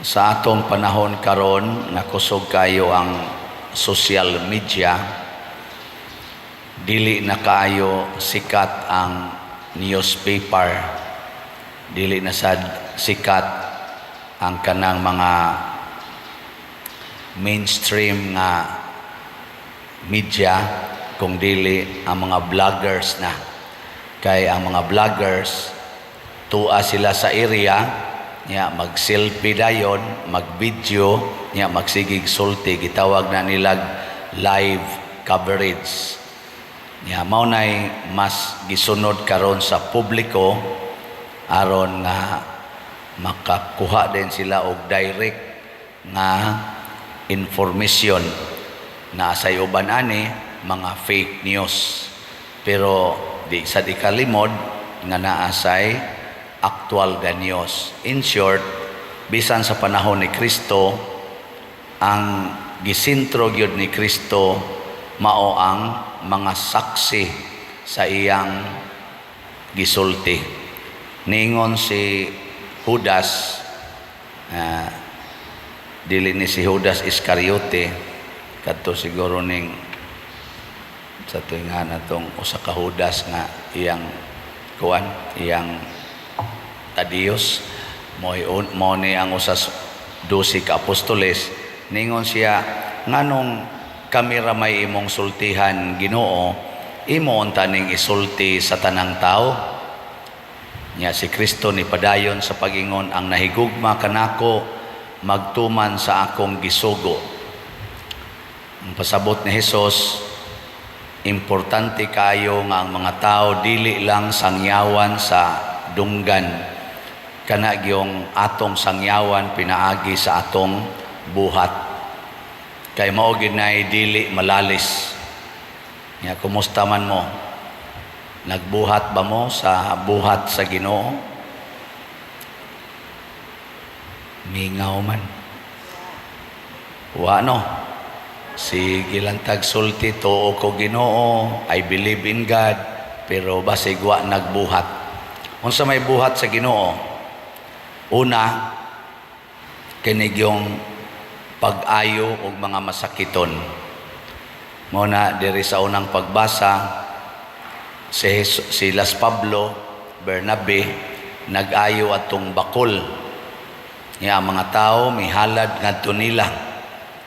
Sa atong panahon karon, nakusog kayo ang social media, dili na kaayo sikat ang newspaper, dili na sad sikat ang kanang mga mainstream nga media, kung dili ang mga vloggers na. Kay ang mga vloggers, tua sila sa area nya, mag-selfie dayon, mag-video nya, magsigig sulti. Gitawag na nilag live coverage nya. Mao nay mas gisunod karon sa publiko aron nga makakuha din sila og direct nga information na say uban ani mga fake news, pero di sa di kalimod nga naa say actual nga news. In short, bisan sa panahon ni Kristo, ang gisintro gyud ni Kristo mao ang mga saksi sa iyang gisulti. Ningon si Judas, dili ni si Judas Iscariote, kadto siguro ning sa tuwing nga natong usa ka Judas nga iyang kuan, iyang Tadios mo, mo ni ang usas 12 ka apostoles. Ningon siya, "Nganong kami ra may imong sultihan, Ginoo? Imo unta ning isulti sa tanang tao?" Nya si Kristo ni padayon sa pagingon, "Ang nahigugma kanako magtuman sa akong gisugo." Ang pasabot ni Hesus, importante kayo nga ang mga tao dili lang sangyawan sa dunggan, kana gyung atong sangyawan pinaagi sa atong buhat, kay mao gyud nay dili malalis. Nya kumusta man mo? Nagbuhat ba mo sa buhat sa Ginoo? Mingaw man. Wa, no? Sige lang tag sulti, "Tuo ko Ginoo, I believe in God," pero basig wa nagbuhat. Unsa may buhat sa Ginoo? Una, kini yung pag-ayo og mga masakiton. Mo na diri sa unang pagbasa, si Las Pablo, Bernabe, nag-ayo atong bakol. Nga ang mga tao mihalad ngadto nila.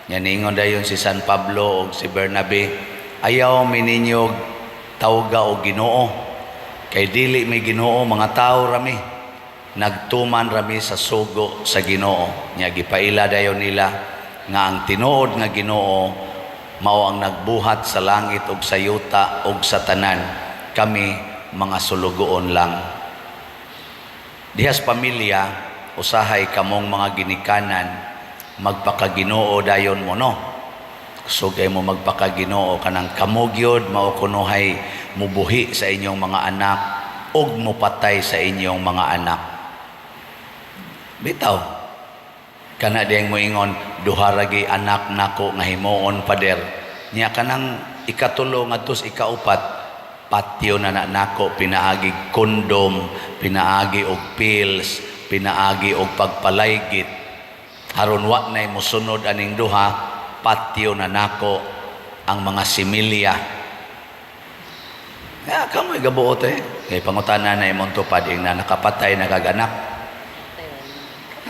Nya niingon dayon si San Pablo og si Bernabe, "Ayaw mi ninyo tawga og Ginoo. Kay dili mi Ginoo, mga tao rami. Nagtuman rami sa sugo sa Ginoo." Nya gipaila dayon nila nga ang tinuod nga Ginoo mao ang nagbuhat sa langit ug sa yuta ug sa tanan. Kami mga sulugoon lang. Dihas pamilya, usahay kamong mga ginikanan magpakaginoo dayon mo, no? Sugay mo magpakaginoo, kanang kamo gyud mao kunohay mubuhi sa inyong mga anak ug mupatay sa inyong mga anak. Bitaw. Kana diyang moingon, "Duha ra gyud anak nako nga himuon, pader." Nya kanang ikatulo ngadto sa ikaupat, patyo na na nako pinaagi kondom, pinaagi og pills, pinaagi og pagpalaygit. Aron wa nay mosunod aning duha, patyo na nako ang mga similya. Ya, kamoy gabuot eh. Kay pangutana na imong tupad ing na nakapatay na kag anak.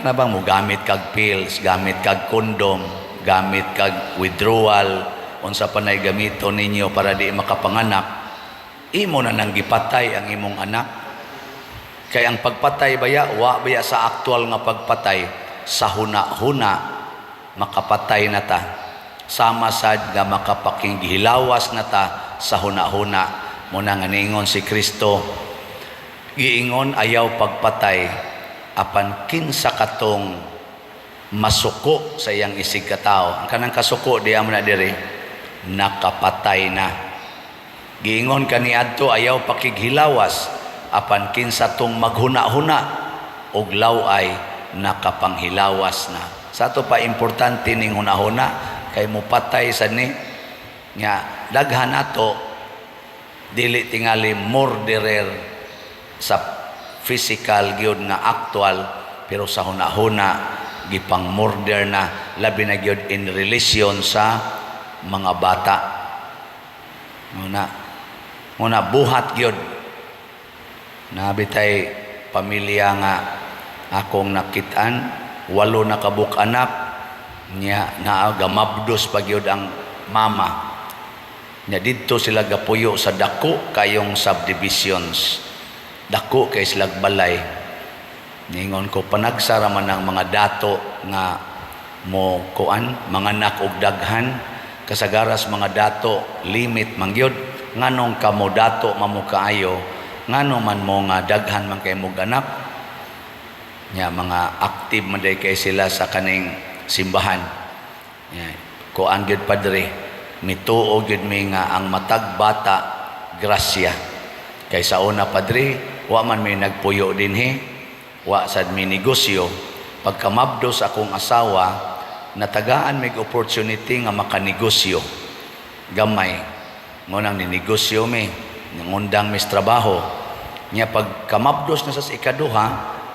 Kana bang mo gamit kag pills, gamit kag kondom, gamit kag withdrawal, unsa pa nay gamiton ninyo para di makapanganak, imo na nang gipatay ang imong anak. Kay ang pagpatay baya, wa baya sa aktual nga pagpatay, sa huna-huna makapatay na ta. Sama sad nga makapakinghilawas na ta sa huna-huna. Muna nga niingon si Kristo, giingon ayaw pagpatay, apan kinsa katong masuko sa iyang isig katao. Ang kanang kasuko diya mo na diri, nakapatay na. Giingon kaniadto ayaw pakighilawas, apan kinsa tong maghuna-huna og law-ay, nakapanghilawas na. Sa ato pa importante ning hunahuna kay mupatay sa ni nga daghan nato dili tingali murderer sa physical gyud nga actual, pero sa hunahuna gipang murder na, labi na gyud in relation sa mga bata. Muna buhat gyud. Nabitay pamilya nga akong nakitaan, walo na kabuk anak niya, naa gamabdos pa gyud ang mama niya. Didto sila gapuyo sa dako kayong subdivisions, dako kay sila balay. Ningon ko, panagsara man ang mga dato nga mo kuan manganak og daghan. Kasagaras mga dato limit man gyud. Nganong kamo dato mamo kaayo, ngano man mo nga daghan man kay mo anak nya? Mga active man day kay sila sa kaning simbahan nya. Kuan gyud, padre, mituo gyud mi nga ang matag bata grasya. Kay sa una, padre, wa man mi nagpuyo dinhi, wa sad mi negosyo. Pagkamabdos akong asawa, natagaan mig opportunity nga makanegosyo gamay. Ngunang ninegosyo mi, nangundang mis trabaho nya. Pagkamabdos na sa ikaduha,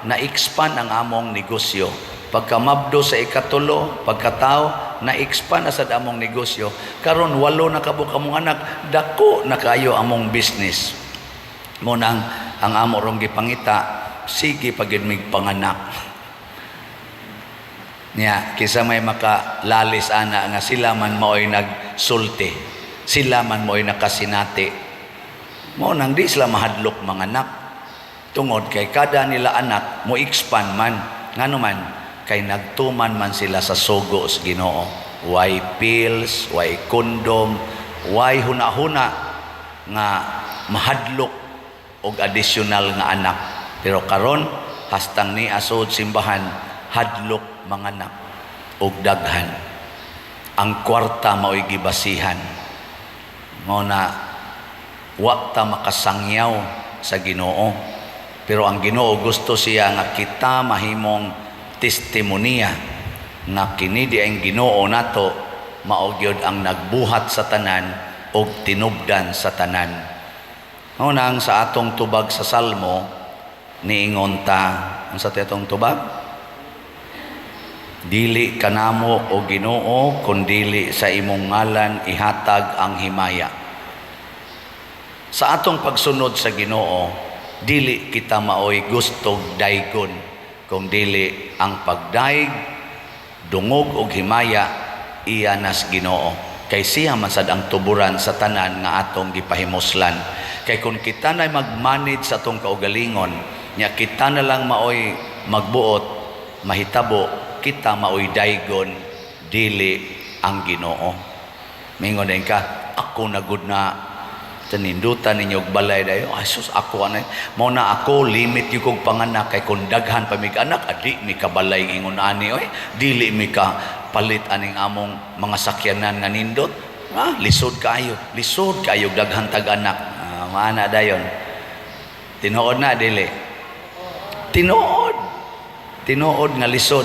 na-expand ang among negosyo. Pagkamabdos sa ikatulo, pagkatao, na-expand na sad among negosyo. Karon walo na kabuk among anak, dako na kayo among business. Mo nang ang amo rong gipangita, sige pagid mig panganak niya, kisa may makalalis ana nga sila man maoy nagsulti, sila man maoy nakasinati. Mo nang di sila mahadlok manganak tungod kay kada nila anak mo expand man. Ngano man? Kay nagtuman man sila sa sugo sa Ginoo. Way pills, way condom, way huna-huna nga mahadlok og additional nga anak. Pero karon, hastang ni asod simbahan, hadlok manganak og daghan. Ang kwarta mao'y gibasihan. Mao na wa ta makasangyaw sa Ginoo. Pero ang Ginoo, gusto siya nga kita mahimong testimonya nga kini di ang Ginoo nato, mao gyud ang nagbuhat sa tanan og tinubdan sa tanan. Mao nang sa atong tubag sa Salmo, niingon ta, unsa ta atong tubag? "Dili kanamo, o Ginoo, kundili sa imong ngalan ihatag ang himaya." Sa atong pagsunod sa Ginoo, dili kita maoy gustog daygon, kung dili ang pagdayeg, dungog og himaya iya nas Ginoo. Kay siya man sad ang tuburan sa tanan nga atong gipahimuslan. Kay kung kita na mag-manage sa atong kaugalingon, nya kita na lang maoy magbuot, mahitabo kita maoy daygon, dili ang Ginoo. Mingon din ka, "Ako na gud na tanindutan ninyo og balay dayo. Ay sus, ako anay." Mao na ako limit yung kog panganak, kay kung daghan pa mig anak, adi mi kabalay ingon ani oy, dili mi ka palit aning among mga sakyanan nga nindot. Ah, lisod kaayo, lisod kaayo daghan tag anak. Ah, maana dayon. Tinuod na dili? Tinuod. Tinuod nga lisod.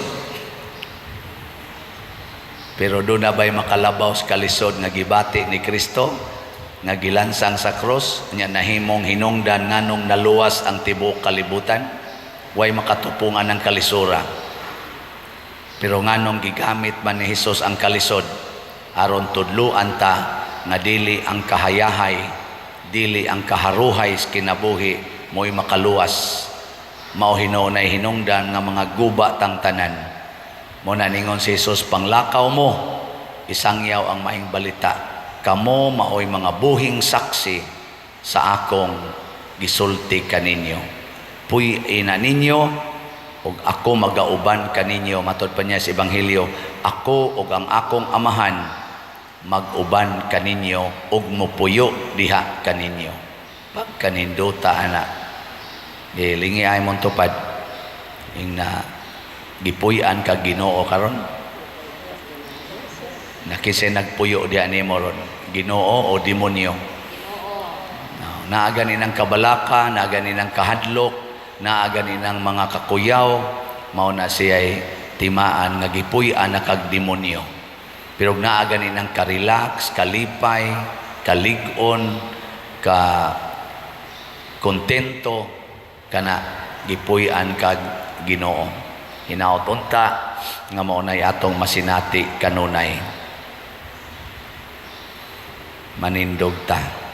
Pero doon na ba'y makalabaw sa kalisod nga gibati ni Kristo, nga gilansang sa krus, nya nahimong hinungdan nganong naluwas ang tibuok kalibutan? Way makatupungan ng kalisura. Pero nganong gigamit man ni Hesus ang kalisod? Aron tudluan ta nga dili ang kahayahay, dili ang kaharuhay sa kinabuhi mo'y makaluwas. Mao hinuonay hinungdan nga mga guba tang tanan. Mo na ningon si Jesus, "Panglakaw mo, isangyaw ang maayong balita. Kamo maoy mga buhing saksi sa akong gisulti kaninyo. Puy-ina ninyo ug ako magauban kaninyo." Matod pa niya sa ebanghelyo, "Ako ug ang akong Amahan mag-uban kaninyo ug mupuyo diha kaninyo." Pagkaninduta ana. Gilingi ay mong tupad ing na gipuy-an ka Ginoo karon. Nakisay nagpuyo diha nimo ron, Ginoo o demonyo? No, naa gani ng kabalaka, naa gani ng kahadlok, naa gani ng mga kakuyaw, mao na siya'y timaan nga gipuy-an na kag demonyo. Pero naa gani ng ka-relax, kalipay, kalig-on, ka kontento, kana gipuy-an kag Ginoo. Hinaot unta nga mao nay atong masinati kanunay. Manindog ta.